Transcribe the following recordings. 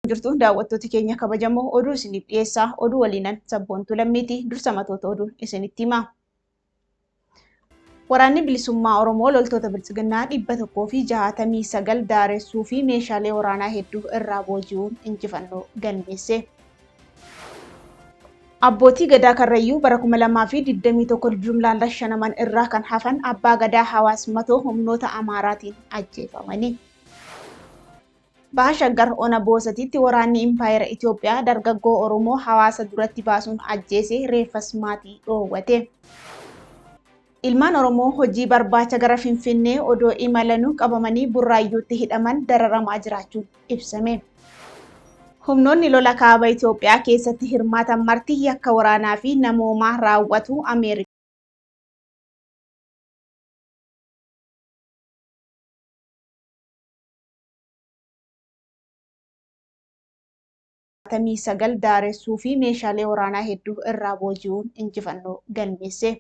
Jirtu daawwattooti keenya kabajamoo, oduu isiniif dhiyeessaa. Oduu waliinan Sabboontuu Lammiiti. Dursa matoota oduu isinitti hima. Waraanni Bilisummaa Oromoo loltoota Biltsiginnaa 169 daaressuu fi meeshaalee waraanaa hedduu irraa booji'uun injifannoo galmeesse. Abbootii Gadaa Karrayyuu bara 2021 jumlaan rashanaman irraa kan hafan Abbaa Gadaa Hawaas Matoo humnoota Amaaraatiin ajjeefamani. Baha Shaggar Ona Boosatitti waraanni Impaayera Itoophiyaa dargaggoo Oromoo hawaasa duratti baasuun ajjeese, reeffas maatii dhoowwate. Ilmaan Oromoo hojii barbaacha gara Finfinnee odoo imalanuu qabamanii Burraayyuutti hidhaman dararamaa jiraachuun ibsame. Humnoonni lola kaaba Itoophiyaa keessatti hirmaatan marti yakka waraanaa fi namoomaa raawwatu Ameerikaa. 9 daaressuu fi meeshaalee waraanaa hedduu irraa booji'uun injifannoo galmeesse.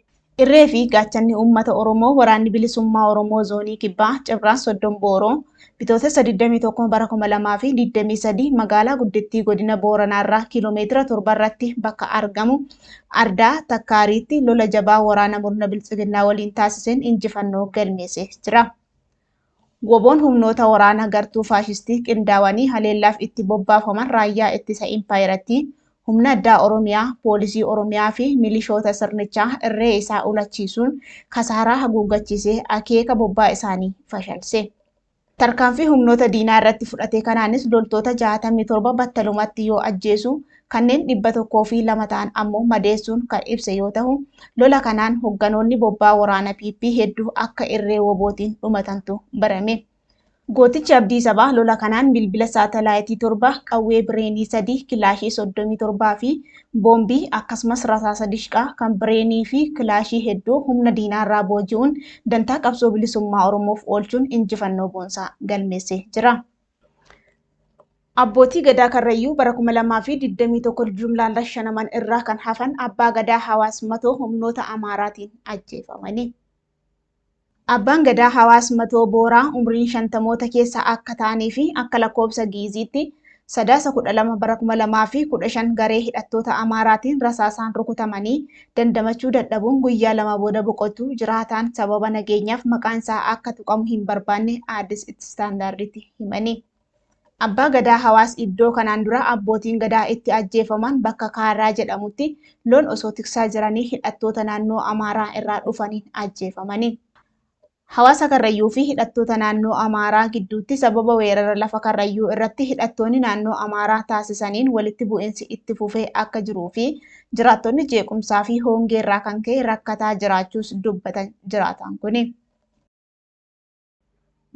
Irree fi gaachanni uummata Oromoo Waraanni Bilisummaa Oromoo Zoonii Kibbaa Cibraa Soddom Booroo Bitootessa 21 bara 2023 magaalaa guddittii godina Booranaa irraa kiiloomeetira 7 irratti bakka argamu Ardaa Takkaariitti lola jabaa waraana murna Biltsiginnaa waliin taasiseen injifannoo galmeessee jira. Woboon humnoota waraana gartuu faashistii qindaawanii haleellaaf itti bobbaafaman raayyaa ittisa impaayerattii, humna addaa Oromiyaa, poolisii Oromiyaa fi milishoota sirnichaa irree isaa ulachiisuun kasaaraa haguuggachiisee akeeka bobbaa isaanii fashalse. Tarkaanfii humnoota diinaa irratti fudhate kanaanis loltoota 67 battalumatti yoo ajjeesu, kanneen 102 ta'an ammoo madeessuun kan ibse yoo tahu, lola kanaan hogganoonni bobbaa waraana PP hedduu akka irree WBOtiin dhumatantu barame. Gootichi Abdii Sabaa lola kanaan bilbila saatalaayitii 7, qawwee bireenii 3, kilaashii 37 fi boombii akkasumas rasaasa dishqaa kan bireenii fi kilaashii hedduu humna diinaarraa booji'uun dantaa qabsoo bilisummaa Oromoof oolchuun injifannoo boonsaa galmeessee jira. Abbootii Gadaa Karrayyuu bara 2021 jumlaan rashanaman irraa kan hafan Abbaa Gadaa Hawaas Matoo humnoota Amaaraatiin ajjeefamani. Abbaan Gadaa Hawaas Matoo Booraa umriin shantamoota keessa akka ta'anii fi akka lakkoobsa Gi'iziitti Sadaasa 12 bara 2015 garee hidhattoota Amaaraatiin rasaasaan rukutamanii dandamachuu dadhabuun guyyaa lama booda boqochuu jiraataan sababa nageenyaaf maqaan isaa akka tuqamu hin barbaanne Addis Standarditti himani. Abbaa Gadaa Hawaas iddoo kanaan dura abbootiin Gadaa itti ajjeefaman bakka Kaarraa jedhamutti loon osoo tiksaa jiranii hidhattoota naannoo Amaaraa irraa dhufaniin ajjeefamani. Hawaasa Karrayyuu fi hidhattoota naannoo Amaaraa gidduutti sababa weerara lafa Karrayyuu irratti hidhattoonni naannoo Amaaraa taasisaniin walitti bu'insi itti fufee akka jiruu fi jiraattonni jeequmsaa fi hongeerraa kan ka'e rakkataa jiraachuus dubbatan jiraataan kuni.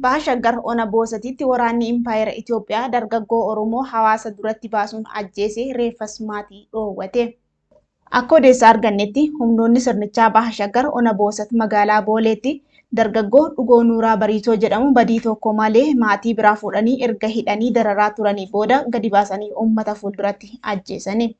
Baha Shaggar Ona Boosatitti waraanni Impaayera Itoophiyaa dargaggoo Oromoo hawaasa duratti baasuun ajjeese, reeffas maatii dhoowwate. Akka odeessa argannetti humnoonni sirnichaa Baha Shaggar Ona Boosat magaalaa Booleetti dargaggoo Dhugoo Nuuraa Bariisoo jedhamu badii tokko malee maatii biraa fuudhanii erga hidhanii dararaa turanii booda gadi baasanii uummata fuulduratti ajjeesani.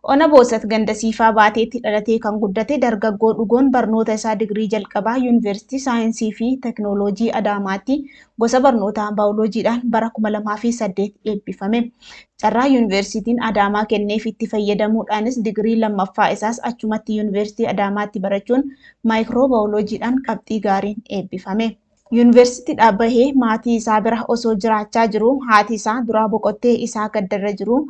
Ona Boosat ganda Siifaa Baateetti dhalatee kan guddate dargaggoo Dhugoon barnoota isaa digirii jalqabaa Yuunivarsiitii Saayinsii fi Teknooloojii Adaamaatti gosa barnootaa Baayoloojiidhaan bara 2008 eebbifame. Carraa Yuunivarsiitiin Adaamaa kenneefitti fayyadamuudhaanis digirii lammaffaa isaas achumatti Yuunivarsiitii Adaamaatti barachuun Maayikiroo Baayoloojiidhaan qabxii gaariin eebbifame. Yuunivarsiitiidhaa bahee maatii isaa bira osoo jiraachaa jiruu haati isaa duraa boqottee isaa gaddarra jiruu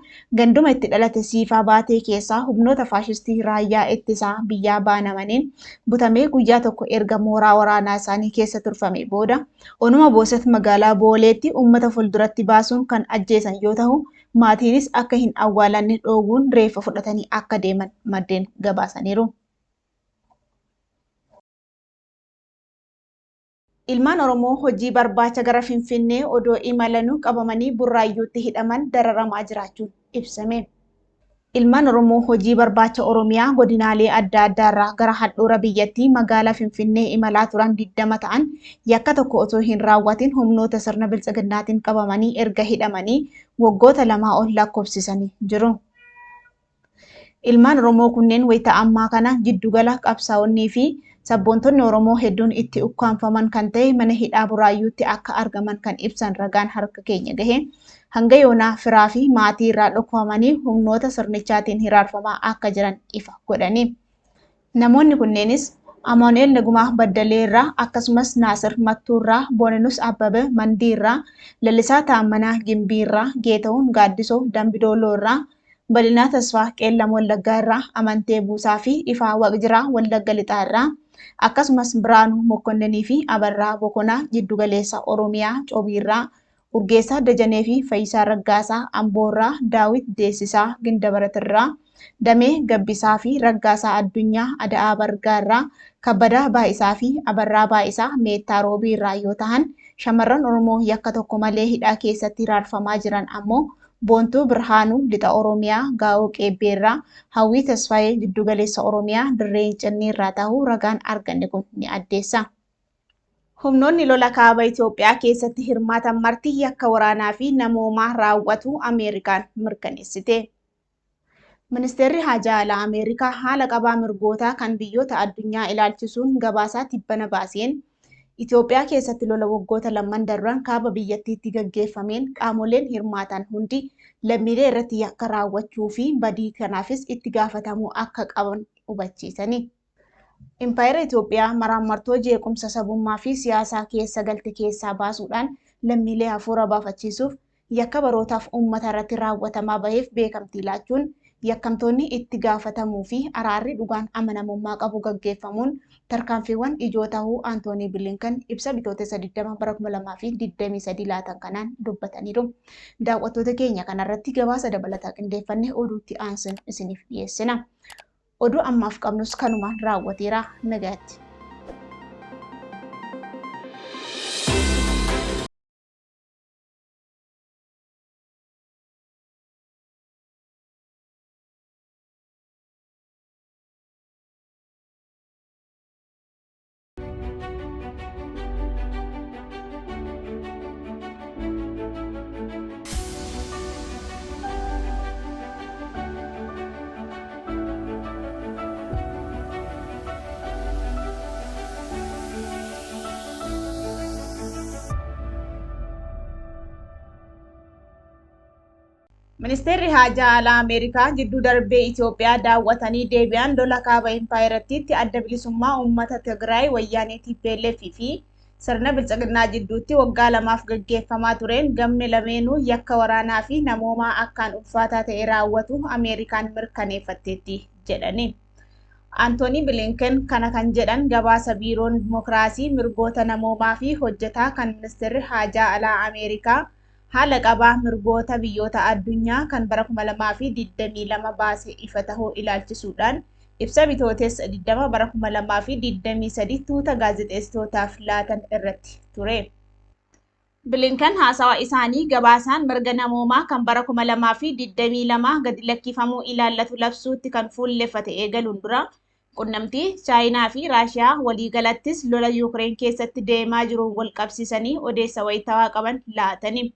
ganduma itti dhalate Siifaa Baatee keessaa humnoota faashistii raayyaa ittisaa biyyaa baanamaniin butamee guyyaa tokko erga mooraa waraanaa isaanii keessa turfamee booda onuma Boosat magaalaa Booleetti uummata fulduratti baasuun kan ajjeesan yoo tahu, maatiinis akka hin awwaalanne dhoowwuun reeffa fudhatanii akka deeman maddeen gabaasaniiru. Ilmaan Oromoo hojii barbaacha gara Finfinnee odoo imalanuu qabamanii Burraayyuutti hidhaman dararamaa jiraachuun ibsame. Ilmaan Oromoo hojii barbaacha Oromiyaa godinaalee adda addaa irraa gara handhuura biyyattii magaalaa Finfinnee imalaa turan 20 ta'an yakka tokko osoo hin raawwatin humnoota sirna Biltsiginnaatiin qabamanii erga hidhamanii waggoota lamaa ol lakkoofsisanii jiru. Ilmaan Oromoo kunneen wayita ammaa kana jiddugala qabsaa'onnii fi sabboontonni Oromoo hedduun itti ukkaamfaman kan ta'e mana hidhaa Buraayyuutti akka argaman kan ibsan ragaan harka keenya gahe, hanga yoonaa firaa fi maatii irraa dhokfamanii humnoota sirnichaatiin hiraarfamaa akka jiran ifa godhani. Namoonni kunneenis Amaanu'eel Nagumaa Baddalee irraa, akkasumas Naasir Mattuu irraa, Boonenus Abbabee Mandii irraa, Lalisaa Taammanaa Gimbii irraa, Geetahuun Gaaddisoo Dambidooloo irraa, Balinaa Tasfaa Qeellam Wallaggaa irraa, Amantee Buusaa fi Ifaa Waqjiraa Wallagga Lixaa irraa, akkasumas Biraanuu Mokkonnenii fi Abarraa Bokonaa Jiddugaleessa Oromiyaa Cobii irraa, Urgeessaa Dajanee fi Fayyisaa Raggaasaa Amboo irraa, Daawit Deessisaa Gindabarat irraa, Damee Gabbisaa fi Raggaasaa Addunyaa Ada'aa Bargaa irraa, Kabbadaa Baayisaa fi Abarraa Baayisaa Meettaa Roobii irraa yoo tahan, shamarran Oromoo yakka tokko malee hidhaa keessatti hiraarfamaa jiran ammoo Boontuu Birhaanuu Lixa Oromiyaa Gaa'oo Qeebbee irraa, Hawwii Tasfaayee Jiddugaleessa Oromiyaa Dirree Incinnii irraa tahuu ragaan arganne kun ni addeessa. Humnoonni lola kaaba Itoophiyaa keessatti hirmaatan marti yakka waraanaa fi namoomaa raawwatuu Ameerikaan mirkaneessite. Ministeerri Haajaa Alaa Ameerikaa haala qabaa mirgootaa kan biyyoota addunyaa ilaalchisuun gabaasaa tibbana baaseen, Itoophiyaa keessatti lola waggoota lamman darban kaaba biyyattiitti gaggeeffameen qaamoleen hirmaatan hundi lammiilee irratti yakka raawwachuu fi badii kanaafis itti gaafatamuu akka qaban hubachiisani. Impaayera Itoophiyaa maraammartoo jeequmsa sabummaa fi siyaasaa keessa galte keessaa baasuudhaan lammiilee hafuura baafachiisuuf yakka barootaaf uummata irratti raawwatamaa baheef beekamtii laachuun yakkamtoonni itti gaafatamuu fi araarri dhugaan amanamummaa qabu gaggeeffamuun tarkaanfiiwwan ijoo tahuu Antoonii Bilinkan ibsa Bitootessa 20 bara 2023 laatan kanaan dubbataniiru. Daawwattoota keenya kanarratti gabaasa dabalataa qindeeffanne oduutti aansuun isiniif dhiyeessina. Oduu ammaaf qabnus kanumaan raawwateera. Nagaatti. Ministeerri Haajaa Alaa Ameerikaa jidduu darbee Itoophiyaa daawwatanii deebi'an lola kaaba impaayerattiitti Adda Bilisummaa Uummata Tigraay Wayyaanee tplf fi sirna Biltsiginnaa jidduutti waggaa lamaaf gaggeeffamaa tureen gamni lameenuu yakka waraanaa fi namoomaa akkaan ulfaataa ta'e raawwatuu Ameerikaan mirkaneeffatteetti jedhani. Antoonii Bilinken kana kan jedhan gabaasa Biiroon Dimokiraasii, Mirgoota Namoomaa fi Hojjetaa kan Ministeerri Haajaa Alaa Ameerikaa haala qabaa mirgoota biyyoota addunyaa kan bara 2022 baase ifa tahuu ilaalchisuudhaan ibsa Bitootessa 20 bara 2023 tuuta gaazexeessitootaaf laatan irratti ture. Bilinkan haasawa isaanii gabaasaan mirga namoomaa kan bara 2022 gadi lakkifamuu ilaallatu labsuutti kan fuulleffate eegaluun dura, qunnamtii Chaayinaa fi Raashiyaa waliigalattis lola Yuukireen keessatti deemaa jiruun walqabsiisanii odeessa wayitawaa qaban laatani.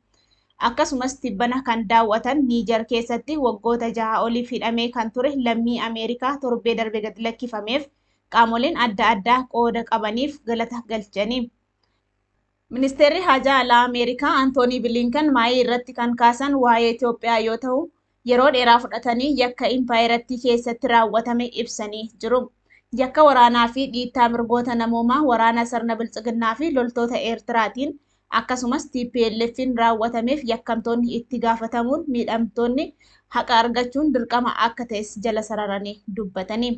Akkasumas tibbana kan daawwatan Niijar keessatti waggoota jaha oliif hidhamee kan ture lammii Ameerikaa torbee darbe gadi lakkifameef qaamoleen adda addaa qooda qabaniif galata galchani. Ministeerri Haajaa Alaa Ameerikaa Antoonii Biliinkan maayii irratti kan kaasan waa'ee Itoophiyaa yoo tahu, yeroo dheeraa fudhatanii yakka impaayerattii keessatti raawwatame ibsanii jiru. Yakka waraanaa fi dhiittaa mirgoota namoomaa waraana sirna Biltsiginnaa fi loltoota Eertiraatiin akkasumas TPLFn raawwatameef yakkamtoonni itti gaafatamuun miidhamtoonni haqa argachuun dirqama akka ta'es jala sararanii dubbatani.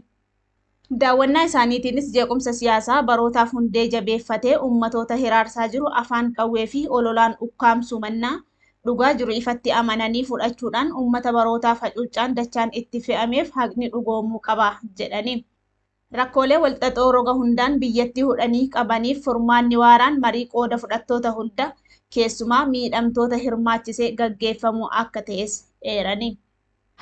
Daawwannaa isaaniitiinis jeequmsa siyaasaa barootaaf hundee jabeeffatee ummatoota hiraarsaa jiru afaan qawwee fi ololaan ukkaamsuu mannaa dhugaa jiru ifatti amananii fudhachuudhaan ummata barootaaf hacuuccaan dachaan itti fe'ameef haqni dhugoomuu qaba jedhani. Rakkoolee walxaxoo roga hundaan biyyattii hudhanii qabaniif furmaanni waaraan marii qooda fudhattoota hunda keessumaa miidhamtoota hirmaachise gaggeeffamuu akka ta'es eerani.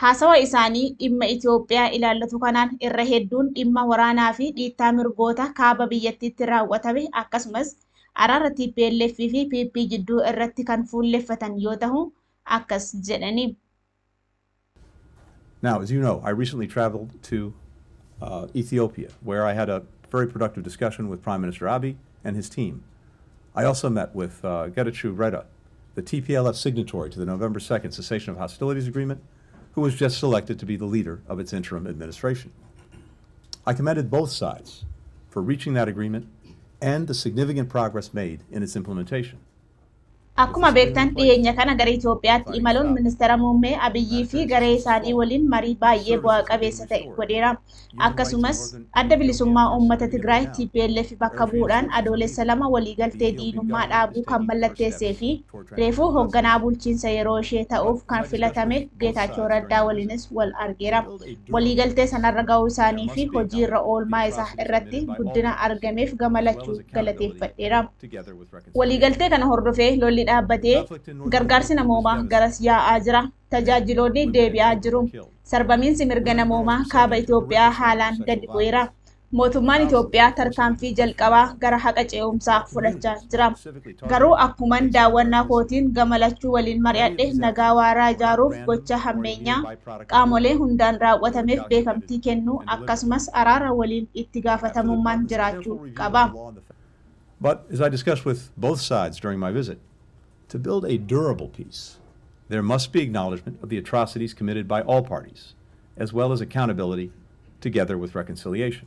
Haasawa isaanii dhimma Itoophiyaa ilaallatu kanaan irra hedduun dhimma waraanaa fi dhiittaa mirgoota kaaba biyyattiitti raawwatame akkasumas araara tplf fi PP jidduu irratti kan fuulleffatan yoo tahu akkas jedhani. Now, as you know, I recently traveled to Ethiopia, where I had a very productive discussion with Prime Minister Abiy and his team. I also met with Getachew Reda, the TPLF signatory to the November 2nd cessation of hostilities agreement, who was just selected to be the leader of its interim administration. I commended both sides for reaching that agreement and the significant progress made in its implementation. Akkuma beektan, dhiyeenya kana gara Itoophiyaatti imaluun ministeera muummee Abiyyii fi garee isaanii waliin marii baay'ee bu'aa qabeessa ta'e godheera. Akkasumas Adda Bilisummaa Uummata Tigraay TPLF bakka bu'uudhaan Adoolessa 2 waliigaltee diinummaa dhaabuu kan mallatteessee fi reefuu hoogganaa bulchiinsa yeroo ishee ta'uuf kan filatame Geetaachoo Raddaa waliinis wal argeera. Waliigaltee sanarra ga'uu isaanii fi hojiirra oolmaa isaa irratti guddina argameef gamalachuu galateeffadheera. Waliigaltee kana hordofee lolli dhaabbatee gargaarsi namoomaa garas yaa'aa jira. Tajaajiloonni deebi'aa jiru. Sarbamiinsi mirga namoomaa kaaba Itoophiyaa haalaan gadi bu'eera. Mootummaan Itoophiyaa tarkaanfii jalqabaa gara haqa ce'umsaa fudhachaa jira. Garuu akkuman daawwannaa kootiin gamalachuu waliin mari'adhe, nagaa waaraa ijaaruuf gocha hammeenyaa qaamolee hundaan raawwatameef beekamtii kennuu, akkasumas araara waliin itti gaafatamummaan jiraachuu qaba. But as I discussed with both sides during my visit, to build a durable peace, there must be acknowledgement of the atrocities committed by all parties, as well as accountability together with reconciliation.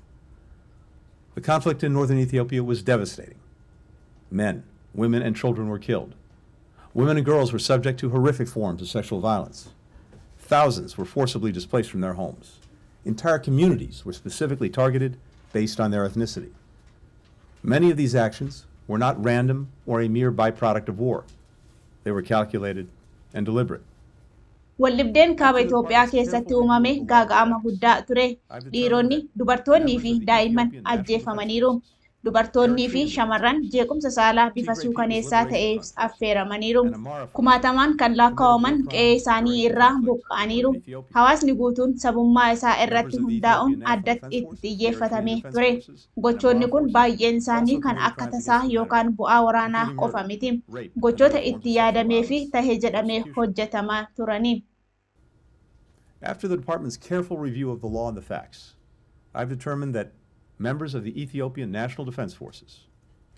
The conflict in northern Ethiopia was devastating. Men, women, and children were killed. Women and girls were subject to horrific forms of sexual violence. Thousands were forcibly displaced from their homes. Entire communities were specifically targeted based on their ethnicity. Many of these actions were not random or a mere byproduct of war. They were calculated and deliberate. Waldhibdeen kaaba Itoophiyaa keessatti uumame gaaga'ama guddaa ture. Dhiironni, dubartoonnii fi daa'imman ajjeefamaniiru. Dubartoonnii fi shamarran jeequmsa saalaa bifa suukaneessaa ta'eef affeeramaniiru. Kumaatamaan kan lakkaa'aman qe'ee isaanii irraa buqqa'aniiru. Hawaasni guutuun sabummaa isaa irratti hundaa'uun addatti itti xiyyeeffatamee ture. Gochoonni kun baay'een isaanii kan akka tasaa yookaan bu'aa waraanaa qofa miti. Gochoota itti yaadamee fi tahe jedhamee hojjetamaa turani. After the department's careful review of the law and the facts, I've determined that members of the Ethiopian National Defense Forces,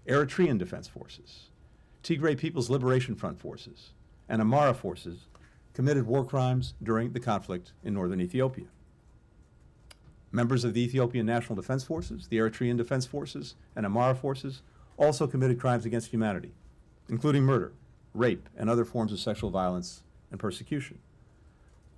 Eritrean Defense Forces, Tigray People's Liberation Front Forces, and Amhara forces committed war crimes during the conflict in northern Ethiopia. Members of the Ethiopian National Defense Forces, the Eritrean Defense Forces, and Amhara forces also committed crimes against humanity, including murder, rape, and other forms of sexual violence and persecution.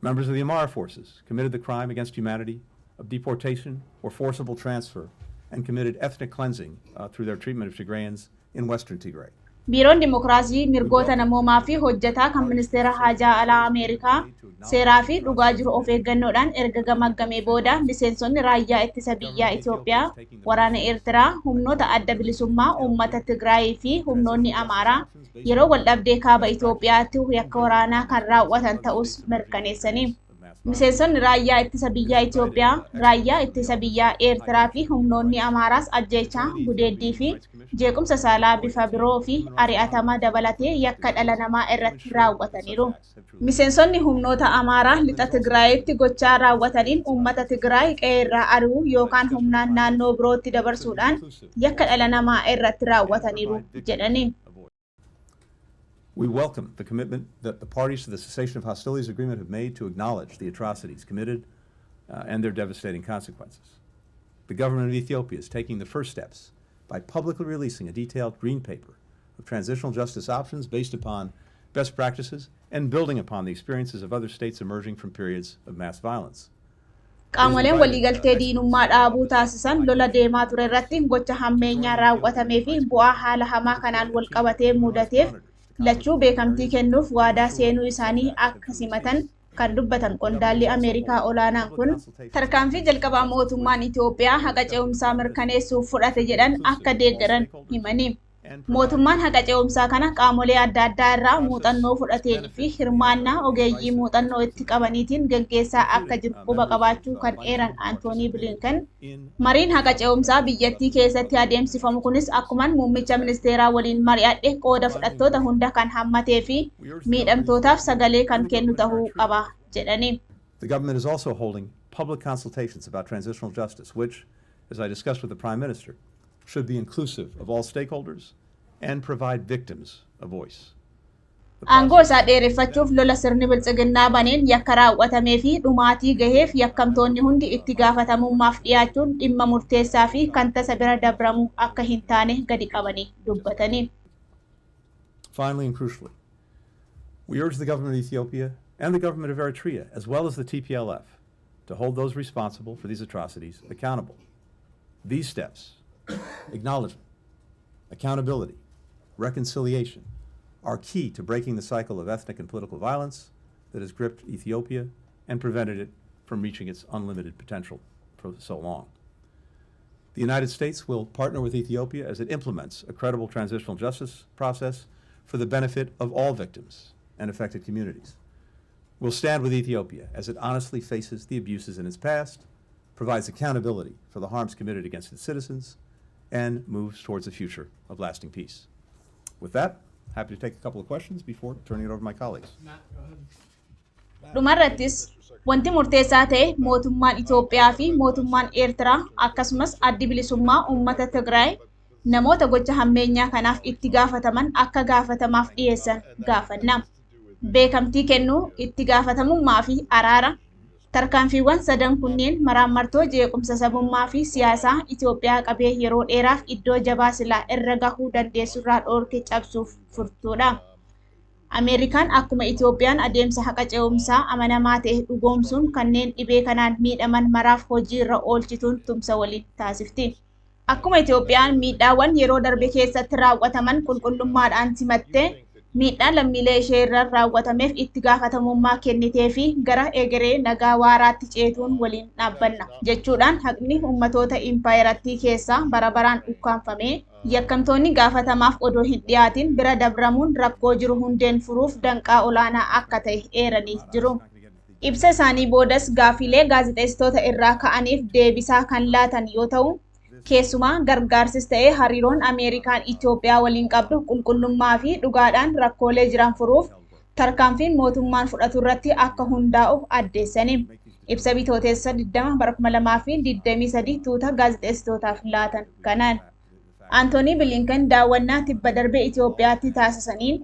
Members of the Amhara forces committed the crime against humanity of deportation or forcible transfer and committed ethnic cleansing through their treatment of Tigrayans in western Tigray. Biiroon Dimokiraasii, Mirgoota Namoomaa fi Hojjetaa kan Ministeera Haajaa Alaa Ameerikaa seeraa fi dhugaa jiru of eeggannoodhaan erga gamaggamee booda, miseensonni raayyaa ittisa biyyaa Itoophiyaa, waraana Eertiraa, humnoota Adda Bilisummaa Uummata Tigraayii fi humnoonni Amaaraa yeroo waldhabdee kaaba Itoophiyaatti yakka waraanaa kan raawwatan ta'us mirkaneessanii. Miseensonni raayyaa ittisa biyyaa Itoophiyaa, raayyaa ittisa biyyaa Eertiraa fi humnoonni Amaaraas ajjeechaa, gudeeddii fi jeequmsa saalaa bifa biroo fi ari'atama dabalatee yakka dhala namaa irratti raawwataniiru. Miseensonni humnoota Amaaraa lixa Tigraayitti gochaa raawwataniin uummata Tigraay qe'ee irraa ari'uu yookaan humnaan naannoo birootti dabarsuudhaan yakka dhala namaa irratti raawwataniiru jedhani. We welcome the commitment that the parties to the cessation of hostilities agreement have made to acknowledge the atrocities committed and their devastating consequences. The government of Ethiopia is taking the first steps by publicly releasing a detailed green paper of transitional justice options based upon best practices and building upon the experiences of other states emerging from periods of mass violence. Qaamoleen waliigaltee diinummaa dhaabuu taasisan lola deemaa ture irratti gocha hammeenyaa raawwatamee fi bu'aa haala hamaa kanaan wal qabatee mudateef lachuu beekamtii kennuuf waadaa seenuu isaanii akka simatan kan dubbatan qondaalli Ameerikaa olaanaan kun, tarkaanfii jalqabaa mootummaan Itoophiyaa haqa ce'umsaa mirkaneessuuf fudhate jedhan akka deeggaran himani. Mootummaan haqa ce'umsaa kana qaamolee adda addaa irraa muuxannoo fudhateen fi hirmaannaa ogeeyyii muuxannoo itti qabaniitiin gaggeessaa akka jiru quba qabaachuu kan eeran Antoonii Bilinkan, mariin haqa ce'umsaa biyyattii keessatti adeemsifamu kunis akkuman muummicha ministeeraa waliin mari'adhe qooda fudhattoota hunda kan hammatee fi miidhamtootaaf sagalee kan kennu ta'uu qaba jedhani. The government is also holding public consultations about transitional justice, which, as I discussed with the Prime Minister, should be inclusive of all stakeholders and provide victims a voice. The Aangoo process- isaa dheereffachuuf lola sirni biltsiginnaa baneen yakka raawwatamee fi dhumaatii gaheef yakkamtoonni hundi itti gaafatamummaaf dhiyaachuun dhimma murteessaa fi kan tasa bira dabramuu akka hin taane gadi qabanii dubbatanii. Finally and crucially, we urge the government of Ethiopia and the government of Eritrea, as well as the TPLF, to hold those responsible for these atrocities accountable. These steps, acknowledgement, accountability, reconciliation, are key to breaking the cycle of ethnic and political violence that has gripped Ethiopia and prevented it from reaching its unlimited potential for so long. The United States will partner with Ethiopia as it implements a credible transitional justice process for the benefit of all victims and affected communities. We'll stand with Ethiopia as it honestly faces the abuses in its past, provides accountability for the harms committed against its citizens, and moves towards a future of lasting peace. With that, happy to take a couple of questions before turning it over to my colleagues. Matt, go ahead. Dhumarrattis wanti murteessaa ta'e mootummaan Itoophiyaa fi mootummaan Eertiraa akkasumas addi bilisummaa uummata Tigraay namoota gocha hammeenyaa kanaaf itti gaafataman akka gaafatamaaf dhiyeessan gaafanna. Beekamtii kennuu, itti gaafatamummaa fi araara tarkaanfiiwwan sadan kunneen maraammartoo jeequmsa sabummaa fi siyaasaa Itoophiyaa qabee yeroo dheeraaf iddoo jabaa silaa irra gahuu dandeessurraa dhoorke cabsuuf furtuudha. Ameerikaan akkuma Itoophiyaan adeemsa haqa ce'umsaa amanamaa ta'e dhugoomsuun kanneen dhibee kanaan miidhaman maraaf hojii irra oolchituun tumsa waliin taasifti. Akkuma Itoophiyaan miidhaawwan yeroo darbe keessatti raawwataman qulqullummaadhaan simattee miidhaa lammiilee ishee irra raawwatameef itti gaafatamummaa kennitee fi gara egeree nagaa waaraatti ceetuun waliin dhaabbanna jechuudhaan haqni uummatoota impaayerattii keessaa bara baraan ukkaanfamee yakkamtoonni gaafatamaaf odoo hin dhiyaatin bira dabramuun rakkoo jiru hundeen furuuf danqaa olaanaa akka ta'e eeranii jiru. Ibsa isaanii boodas gaafilee gaazexeessitoota irraa ka'aniif deebisaa kan laatan yoo ta'u, keessumaa gargaarsis ta'ee hariiroon Ameerikaan Itoophiyaa waliin qabdu qulqullummaa fi dhugaadhaan rakkoolee jiran furuuf tarkaanfiin mootummaan fudhatu irratti akka hundaa'u addeessani. Ibsa Bitootessa 20 bara 2023 tuuta gaazexeessitootaaf laatan kanaan. Antoonii Bilinkan daawwannaa tibba darbe Itoophiyaatti taasisaniin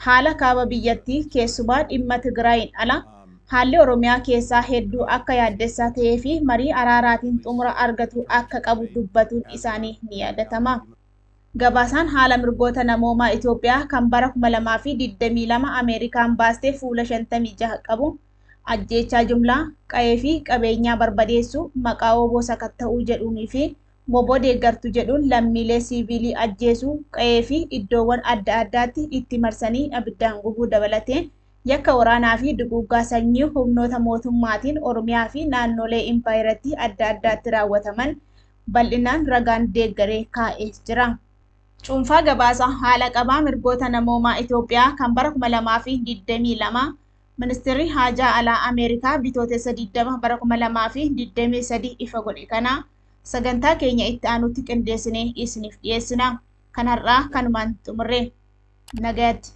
haala kaaba biyyattii keessumaa dhimma Tigraayin ala haalli Oromiyaa keessaa hedduu akka yaaddessaa ta'ee fi marii araaraatiin xumura argatu akka qabu dubbatuun isaanii ni yaadatama. Gabaasaan haala mirgoota namoomaa Itoophiyaa kan bara 2022 Ameerikaan baastee fuula 56 qabu ajjeechaa jumlaa, qa'ee fi qabeenyaa barbadeessuu, maqaa oboo sakatta'uu jedhuunii fi WBO deeggartu jedhuun lammiilee siivilii ajjeesuu, qa'ee fi iddoowwan adda addaatti itti marsanii abiddaan gubuu dabalatee yakka waraanaa fi duguuggaa sanyii humnoota mootummaatiin Oromiyaa fi naannolee impaayerattii adda addaatti raawwataman bal'inaan ragaan deeggaree kaa'ee jira. Cuunfaa gabaasa haala qabaa mirgoota namoomaa Itoophiyaa kan bara 2022 Ministeerri Haajaa Alaa Ameerikaa Bitootessa 20 bara 2023 ifa godhe kana sagantaa keenya itti aanutti qindeessinee isiniif dhiyeessina. Kan har'aa kanumaan xumurre. Nagaatti.